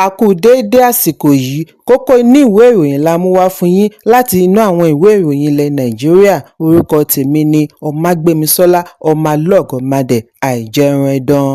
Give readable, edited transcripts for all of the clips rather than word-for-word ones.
A kú déédé àsìkò yìí. Kókó inú ìwé ìròyìn la mú wá fún yín láti inú àwọn ìwé ìròyìn ilẹ̀ Nàìjíríà. Orúkọ tèmi ni Ọmágbémisọ́lá Ọmọlọ́gọ̀mádẹ Àìjẹunẹdàn.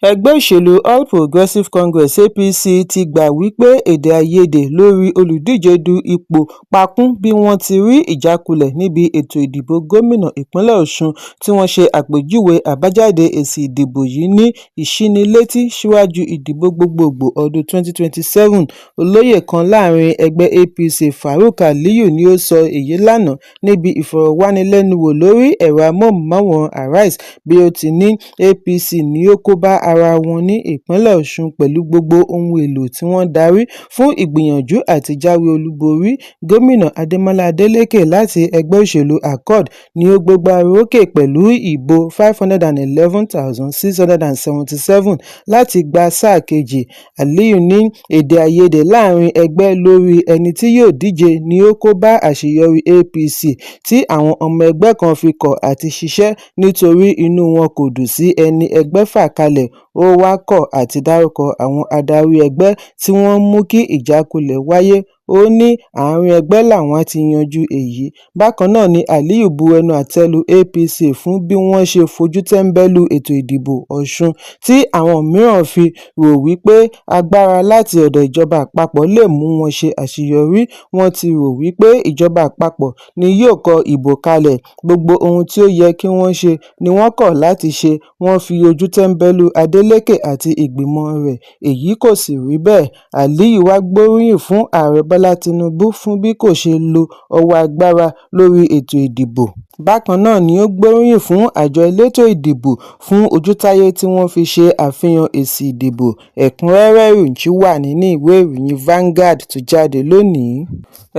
Ẹgbẹ́ òṣèlú All Progressives Congress (APC) ti gbà wí pé èdè-àìyedè lórí olùdíje du ipò pakùn bí wọ́n ti rí ìjákulẹ̀ níbi ètò ìdìbò gómìnà ìpínlẹ̀ Ọ̀ṣun, tí wọ́n ṣe àpèjúwe àbájáde èsì ìdìbò yìí ní ìṣínílétí síwájú ìdìbò gbogboògbò ọdún 2027. Olóyè kan láàrin ẹgbẹ́ APC, Farouk Aliyu, ni ó sọ èyí lánàá níbi ìfọ̀rọ̀wánilẹ́nuwò lórí ẹ̀rọ amóhùnmáwòrán Arise, bí ó ti ní APC ni ó kó bá ara wọn ní ìpínlẹ̀ Ọ̀ṣun pẹ̀lú gbogbo ohun èlò tí wọ́n darí fún ìgbìyànjú àti jáwé olúborí. Gómìnà Adémọ́lá Adélékè láti ẹgbẹ́ òṣèlú Accord ni ó gbégbá orókè pẹ̀lú ìbò 511,677 láti gba sáà kejì. Aliyu ní èdè-àìyedè láàrin ẹgbẹ́ lórí ẹni tí yóò díje ni ó kó bá àṣeyọrí APC, tí àwọn ọmọ ẹgbẹ́ kan fi kọ̀ àti ṣiṣẹ́ nítorí inú wọn kò dùn sí ẹni ẹgbẹ́ fà kalẹ̀. Ó wáá kọ̀ àti dárúkọ àwọn adarí ẹgbẹ́ tí wọ́n mú kí ìjákulẹ̀ wáyé. Ó ní àárín ẹgbẹ́ làwọn á ti yanjú èyí. Bákan náà ni Aliyu bu ẹnu àtẹ́ lu APC fún bí wọ́n ṣe fojú tẹ́ńbẹ́lú ètò ìdìbò Ọ̀ṣun, tí àwọn mìíràn fi rò wí pé agbára láti ọ̀dọ̀ ìjọba àpapọ̀ lè mú wọn ṣe àṣeyọrí. Wọ́n ti rò wí pé ìjọba àpapọ̀ ni yóò kọ ìbò kalẹ̀, gbogbo ohun tí ó yẹ kí wọ́n ṣe ni wọ́n kọ̀ láti ṣe. Wọ́n fi ojú tẹ́ńbẹ́lú Adeleke àti ìgbìmọ̀ rẹ̀, èyí kò sì rí bẹ́ẹ̀. Aliyu wàá gbóríyìn fún Ààrẹ Bọ́lá Tinubu fún bí kò ṣe lo ọwọ́ agbára lórí ètò ìdìbò. Bákan náà ni ó gbóríyìn fún àjọ elétò ìdìbò fún ojútáyé tí wọ́n fi ṣe àfihàn èsì ìdìbò. Ẹ̀kúnrẹ́rẹ́ ìròyìn wà nínú ìwé ìròyìn Vanguard tó jáde lónìí.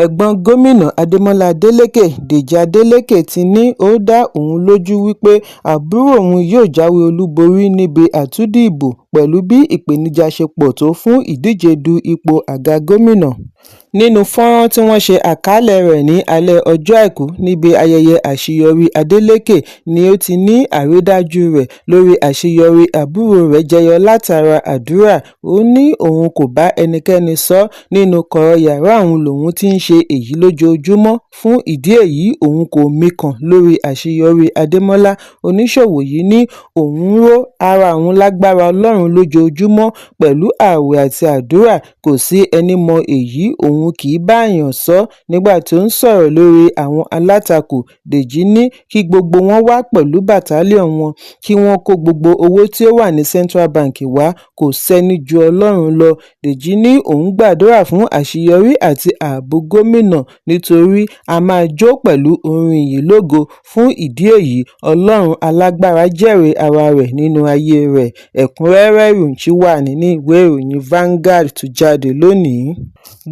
Ẹ̀gbọ́n gómìnà Adémọ́lá Adélékè, Dèjì Adélékè, ti ní ó dá òun lójú wípé àbúrò òun yóò jáwé olúborí níbi àtúndì ìbò pẹ̀lú bí ìpèníjà ṣe pọ̀ tó fún ìdíje du ipò àga gómìnà. Nínú fọ́nrán tí wọ́n ṣe àkàálẹ̀ rẹ̀ ní alẹ́ ọjọ́ Àìkú níbi ayẹyẹ àṣeyọrí Adeleke ni ó ti ní àrídájú rẹ̀ lórí àṣeyọrí àbúrò rẹ̀ jẹyọ látara àdúrà. Ó ní òun kò bá ẹnikẹ́ni sọ ọ́, nínú kọ̀rọ̀ yàrá òun lòun ti ń ṣe èyí lójoojúmọ́. Fún ìdí èyí, òun kò mikàn lórí àṣeyọrí Adémọ́lá. Oníṣòwò yìí ní òun ń ró ara òun lágbára Ọlọ́run lójoojúmọ́ pẹ̀lú ààwẹ̀ àti àdúrà, kò sí ẹní mọ èyí, òun kì í báàyàn sọ ọ́. Nígbà tó ń sọ̀rọ̀ lórí àwọn alátakò, Dèjì ní kí gbogbo wọn wá pẹ̀lú bàtálíọ̀nù wọn, kí wọ́n kó gbogbo owó tí ó wà ní Central Bank wá, kò sẹ́ni ju Ọlọ́run lọ. Dèjì ní òun gbàdúrà fún àṣeyọrí àti ààbò gómìnà nítorí a máa jó pẹ̀lú orin ìyìn lógo. Fún ìdí èyí, Ọlọ́run alágbára jẹ́rìí ara rẹ̀ nínú ayé rẹ̀. Ẹ̀kúnrẹ́rẹ́ ìròyìn wà nínú ìwé ìròyìn Vanguard tó jáde lónìí.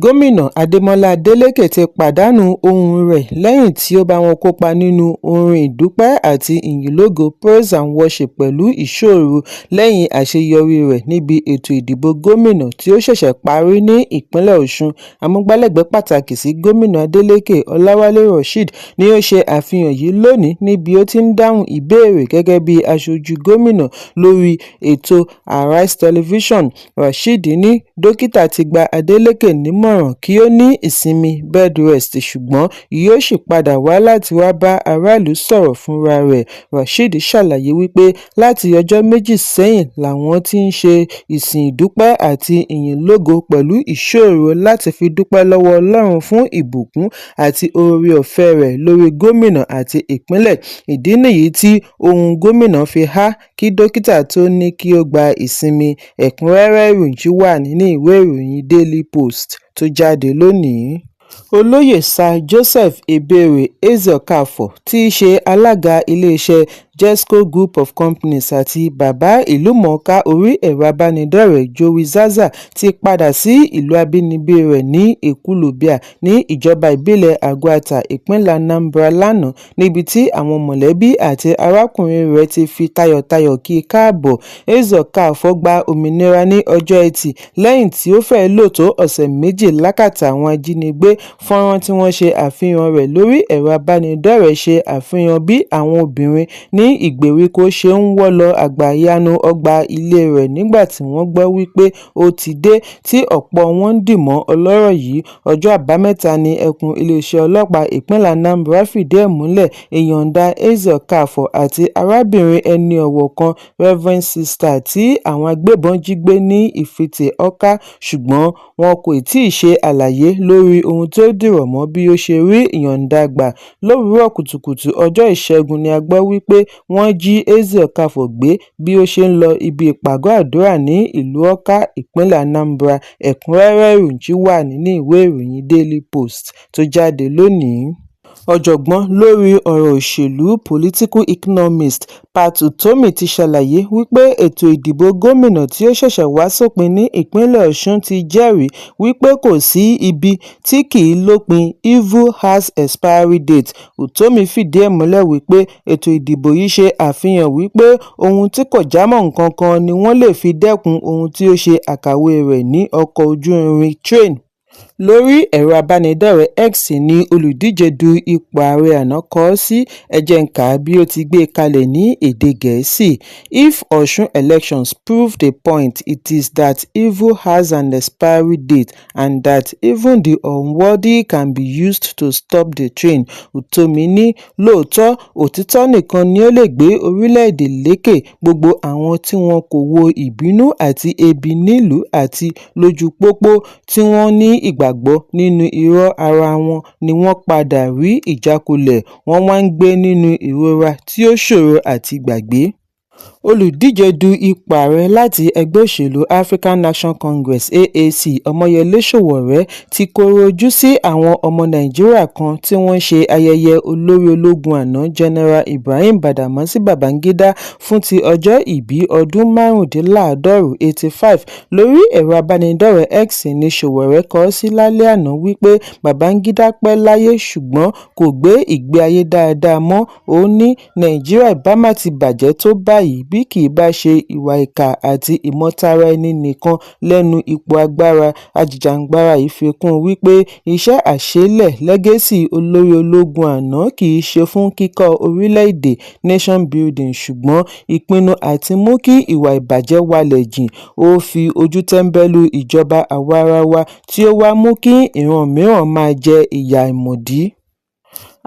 Gómìnà Adémọ́lá Adélékè ti pàdánù ohùn rẹ̀ lẹ́yìn tí ó bá wọn kópa nínú orin ìdúpẹ́ àti ìyìnlógo praise and worship pẹ̀lú ìṣọ́òru lẹ́yìn àṣeyọrí rẹ̀ níbi ètò ìdìbò gómìnà tí ó ṣẹ̀ṣẹ̀ parí ní ìpínlẹ̀ Ọ̀ṣun. Amúgbálẹ́gbẹ̀ẹ́ pàtàkì sí gómìnà Adeleke, Ọláwálé Rasheed, ni ó ṣe àfihàn yìí lónìí níbi ó ti ń dáhùn ìbéèrè gẹ́gẹ́ bí aṣojú gómìnà lórí ètò Arise Television. Rasheed ní dókítà ti gba Adeleke nímọ̀ràn kí ó ní ìsinmi bed rest, ṣùgbọ́n yóò sì padà wá láti wáá bá aráàlú sọ̀rọ̀ fúnra rẹ̀. Rasheed ṣàlàyé wípé láti ọjọ́ méjì sẹ́yìn làwọn ti ń ṣe ìsìn ìdúpẹ́ àti ìyìnlógo pẹ̀lú ìṣọ́òru láti fi dúpẹ́ lọ́wọ́ Ọlọ́run fún ìbùkún àti oore-ọ̀fẹ́ rẹ̀ lórí gómìnà àti ìpínlẹ̀. Ìdí nìyí tí ohùn gómìnà fi há kí dókítà tóó ní kí ó gba ìsinmi. Ẹ̀kúnrẹ́rẹ́ ìròyìn wà nínú ìwé ìròyìn Daily Post tó jáde lónìí. Olóyè Sir Joseph Ebere Ezeokafor, tí í ṣe alága iléeṣẹ́ Jezco Group of Companies àti bàbá ìlúmọ̀ọ́ká orí ẹ̀rọ abánidọ́rẹ̀ẹ́ Jowi Zaza, ti padà sí ìlú abínibí rẹ̀ ní Ekwulobia ní ìjọba ìbílẹ̀ Aguata, ìpínlẹ̀ Anambra lánàá, níbi tí àwọn mọ̀lẹ́bí àti arákùnrin rẹ̀ ti fi tayọ̀tayọ̀ kí i káàbọ̀. Ezeokafor gba òmìnira ní ọjọ́ Etí lẹ́yìn tí ó fẹ́ẹ́ lò tó ọ̀sẹ̀ méjì lákàtà àwọn ajínigbé. Fọ́nrán tí wọ́n ṣe àfihàn rẹ̀ lórí ẹ̀rọ abánidọ́rẹ̀ẹ́ ṣe àfihàn bí àwọn obìnrin ní ní ìgbèríko ṣe ń wọ́ lọ àgbàyanu ọgbà ilé rẹ̀ nígbà tí wọ́n gbọ́ wípé ó ti dé, tí ọ̀pọ̀ wọn dì mọ́ ọlọ́rọ̀ yìí. Ọjọ́ Àbámẹ́ta ní ẹkùn iléeṣẹ́ ọlọ́pàá ìpínlẹ̀ Anambra fìdí ẹ̀ múlẹ̀ ìyọ̀ǹda Ezeokafor àti arábìnrin ẹni-ọwọ́ kan, Reverend Sister tí àwọn agbébọn jí gbé ní Ifite Awka, ṣùgbọ́n wọn kò tíì ṣe àlàyé lórí ohun tó dìrọ̀ mọ́ bí ó ṣe rí ìyọ̀ǹda gbà. Lówùúrọ̀ kùtùkùtù ọjọ́ Ìṣẹ́gun ni a gbọ́ wípé wọ́n jí Ezeokafor gbé bí ó ṣe ń lọ ibi ìpàgọ́ àdúrà ní ìlú Awka, ìpínlẹ̀ Anambra. Ẹ̀kúnrẹ́rẹ́ ìròyìn wà nínú ìwé ìròyìn Daily Post tó jáde lónìí. Ọ̀jọ̀gbọ́n lórí ọ̀rọ̀ òṣèlú political economist Pat Utomi ti ṣàlàyé wípé ètò ìdìbò gómìnà tí ó ṣẹ̀ṣẹ̀ wá sópin ní ìpínlẹ̀ Ọ̀ṣun ti jẹ́rìí wípé kò sí ibi tí kì í lópin, evil has expiry date. Utomi fìdí ẹ̀ múlẹ̀ wípé ètò ìdìbò yìí ṣe àfihàn wípé ohun tí kò jámọ́ nǹkan kan ni wọ́n lè fi dẹ́kun ohun tí ó ṣe àkàwé rẹ̀ ní ọkọ̀ ojú irin train. Lórí ẹ̀rọ ìbánidọ́rẹ̀ẹ́ X ní olùdíje du ipò ààrẹ àná kọ ọ́ sí, ẹ jẹ́ n kà á bí ó ti gbé e kalẹ̀ ní èdè Gẹ̀ẹ́sì: "If Osun elections proved a point, it is that evil has an expiry date and that even the unworthy can be used to stop the train." Utomi ní lóòótọ́, òtítọ́ nìkan ni ó lè gbé orílẹ̀-èdè lékè gbogbo àwọn tí wọn kò wo ìbínú àti ebi nílùú àti lójú pópó, tí wọ́n ní ìgbàgbọ́ nínú irọ́ ara wọn ni wọ́n padà rí ìjákulẹ̀, wọ́n wá ń gbé nínú ìrora tí ó ṣòro àti gbàgbé. Olùdíje du ipò ààrẹ láti ẹgbẹ́ òṣèlú African Action Congress (AAC) Omoyole Sowore ti kọ̀rọ̀ ojú sí àwọn ọmọ Nàìjíríà kan tí wọ́n ń ṣe ayẹyẹ olórí ológun àná General Ibrahim Badamasi Babangida fún ti ọjọ́ ìbí ọdún márùndínláàádọ́rùn-ún 85. Lórí ẹ̀rọ ìbánidọ́rẹ̀ẹ́ X ní Sowore kọ sí lálẹ́ àná wípé Babangida pẹ́ láyé ṣùgbọ́n kò gbé ìgbé ayé dáadáa mọ́. Ó ní Nàìjíríà ibà má ti bàjẹ́ tó báyìí bí kì í bá ṣe ìwà ìkà àti ìmọ-tara-ẹni-nìkan lẹ́nu ipò agbára. Ajìjàngbara yìí fi kún un wípé iṣẹ́ àṣelẹ̀ lẹ́gẹ́sì olórí ológun àná kì í ṣe fún kíkọ́ orílẹ̀-èdè nation building ṣùgbọ́n ìpinnu àti mú kí ìwà ìbàjẹ́ walẹ̀ jìn. Ó fi ojú tẹ́ńbẹ́lú ìjọba àwa-arawa tí ó wá mú kí ìran mìíràn máa jẹ ìyà àìmọ̀dí.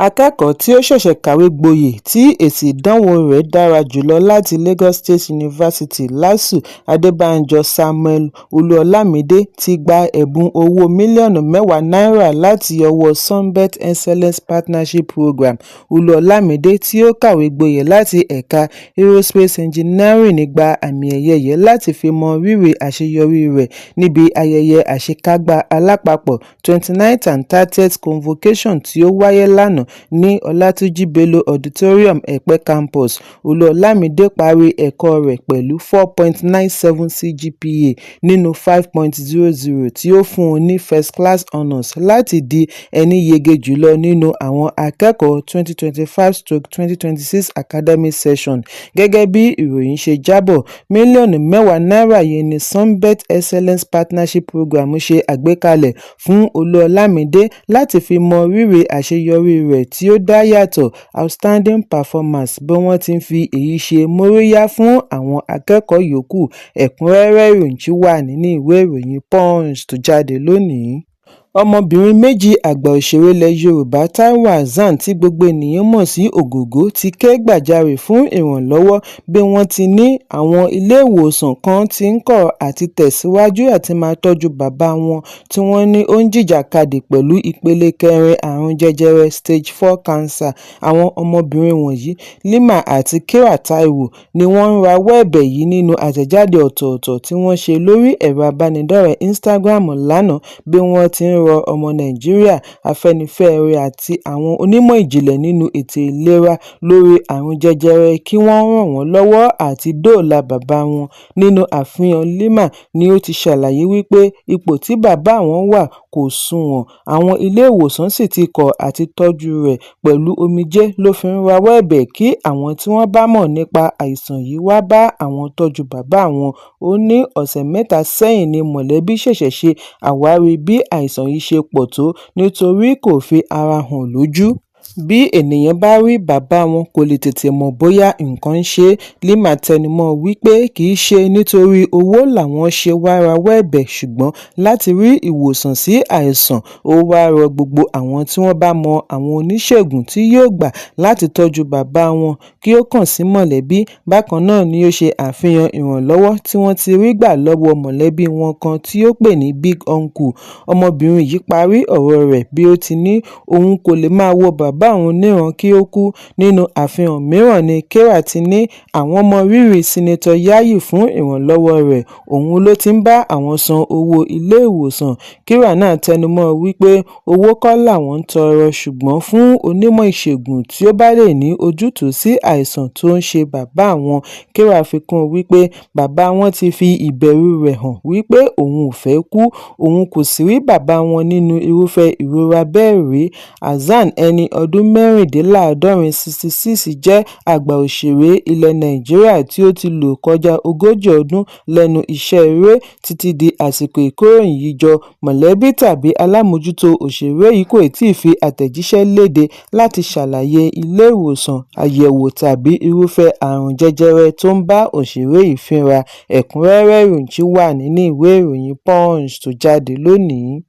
Akẹ́kọ̀ọ́ tí ó ṣẹ̀ṣẹ̀ kàwé gboyè tí èsì ìdánwò rẹ̀ dára jùlọ láti Lagos State University (LASU), Adébànjọ Samuel Olúọlámídé ti gba ẹ̀bùn owó mílíọ̀nù mẹ́wàá náírà láti ọwọ́ Sunbet Excellence Partnership Programme. Olúọlámídé tí ó kàwé gboyè láti ẹ̀ka Aerospace Engineering gba àmì-ẹ̀yẹ yìí láti fi mọ rírì àṣeyọrí rẹ̀ níbi ayẹyẹ àṣekágbá alápapọ̀ 29th and 30th Convocation tí ó wáyé lánàá ní Olatunji Bello Auditorium, Ẹ̀pẹ́ Campus. Olúọlámídé parí ẹ̀kọ́ rẹ̀ pẹ̀lú 4.97 CGPA nínú 5.00 tí ó fún un ní First Class Honours láti di ẹní yege jùlọ nínú àwọn akẹ́kọ̀ọ́ 2025/2026 academic session. Gẹ́gẹ́ bí ìròyìn ṣe jábọ̀, mílíọ̀nù mẹ́wàá náírà yìí ní Sunbet Excellence Partnership Programme ṣe àgbékalẹ̀ fún Olúọlámídé láti fi mọ rírì àṣeyọrí rẹ̀ tí ó dá yàtọ̀ outstanding performance bí wọ́n ti ń fi èyí ṣe móríyá fún àwọn akẹ́kọ̀ọ́ yòókù. Ẹ̀kúnrẹ́rẹ́ ìròyìn wà nínú ìwé ìròyìn Punch tó jáde lónìí. Ọmọbìnrin méjì àgbà òṣèré ilẹ̀ Yorùbá Taiwo Hassan tí gbogbo ènìyàn mọ̀ sí Ògògó ti ké gbàjarè fún ìrànlọ́wọ́ bí wọ́n ti ní àwọn iléèwòsàn kan ti ń kọ̀ àti tẹ̀síwájú àti máa tọ́jú bàbá wọn tí wọ́n ní ó ń jìjàkadì pẹ̀lú ìpele kẹrin àrùn jẹjẹrẹ stage four cancer. Àwọn ọmọbìnrin wọ̀nyí, Lima àti Kíra Taiwo, ni wọ́n ń rawọ́ ẹ̀bẹ̀ yìí nínú àtẹ̀jáde ọ̀tọ̀ọ̀tọ̀ tí wọ́n ṣe lórí ẹ̀rọ ìbánidọ́rẹ̀ẹ́ Instagram lánàá bí wọ́n ti ń rọ ọmọ Nàìjíríà, Afẹ́nifẹ́re àti àwọn onímọ̀ ìjìnlẹ̀ nínú ètò ìlera lórí àrùn jẹjẹrẹ kí wọ́n ràn wọ́n lọ́wọ́ àti dóòlà bàbá wọn. Nínú àfihàn Lima ni ó ti ṣàlàyé wípé ipò tí bàbá àwọn wà kò sunwọ̀n, àwọn iléèwòsàn sì ti kọ̀ àti tọ́jú rẹ̀. Pẹ̀lú omijé ló fi ń rawọ́ ẹ̀bẹ̀ kí àwọn tí wọ́n bá mọ̀ nípa àìsàn yìí wáá bá àwọn tọ́jú bàbá àwọn. Ó ní ọ̀sẹ̀ mẹ́ta sẹ́yìn ni mọ̀lẹ́bí ṣẹ̀ṣẹ̀ ṣe àwárí bí àìsàn yìí ṣe pọ̀ tó nítorí kò fi ara hàn lójú. Bí ènìyàn bá rí bàbá wọn kó lè tètè mọ̀ bóyá nǹkan ń ṣe é. Liman tẹnumọ́ ọn wí pé kì í ṣe nítorí owó làwọn ṣe wàá rawọ́ ẹ̀bẹ̀, ṣùgbọ́n láti rí ìwòsàn sí àìsàn. Ó wáá rọ gbogbo àwọn tí wọ́n bá mọ àwọn oníṣègùn tí yóò gbà láti tọ́jú bàbá wọn kí ó kàn sí mọ̀lẹ́bí. Bákan náà ni ó ṣe àfihàn ìrànlọ́wọ́ tí wọ́n ti rí gbà lọ́wọ́ mọ̀lẹ́bí wọn kan tí ó pè ní big uncle. Ọmọbìnrin yìí parí ọ̀rọ̀ rẹ̀ bí ó ti ní òun kò lè máa wo bàbá òun níran kí ó kú. Nínú àfihàn mìíràn ní Kẹ́ra ti ní àwọn mọ rírì Seneto Yayi fún ìrànlọ́wọ́ rẹ̀, òun ló ti ń bá àwọn san owó iléèwòsàn. Kẹ́ra náà tẹnumọ́ wípé owó kọ́ làwọn ń tọrọ, ṣùgbọ́n fún onímọ̀ ìṣègùn tí ó bá lè ní ojútùú sí àìsàn tó ń ṣe bàbá àwọn. Kẹ́ra fi kún un wípé bàbá wọn ti fi ìbẹ̀rù rẹ̀ hàn wípé òun ò fẹ́ kú, òun kò sì rí bàbá wọn nínú irúfẹ́ ìrora bẹ́ẹ̀ rí. Hassan, ẹni ọdún mẹ́rìndínláàádọ́rin 66, jẹ́ àgbà òṣèré ilẹ̀ Nàìjíríà tí ó ti lò kọjá 40 ọdún lẹ́nu iṣẹ́ eré. Títí di àsìkò ìkóròyìnjọ yìí, mọ̀lẹ́bí tàbí alámòójútó òṣèré yìí kò tíì fi àtẹ̀jíṣẹ́ léde láti ṣàlàyé ilé-ìwòsàn, àyẹ̀wò tàbí irúfẹ́ àrùn jẹjẹrẹ tó ń bá òṣèré yìí fínra. Ẹ̀kúnrẹ́rẹ́ ìròyìn ṣì wà nínú ìwé ìròyìn Punch tó jáde lónìí.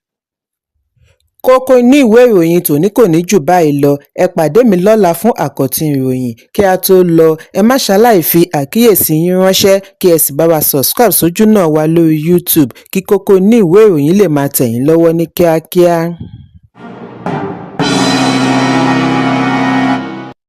Kókó inú ìwé ìròyìn tòní kò ní jù báyìí lọ. Ẹ pàdé mi lọ́la fún àkọ́tún ìròyìn. Kí a tó lọ, ẹ má ṣaláì fi àkíyèsí yín ránṣẹ́, kí ẹ sì bá wa subscribe sójúnà wa lórí YouTube kí kókó inú ìwé ìròyìn lè máa tẹ̀ yín lọ́wọ́ ní kíákíá.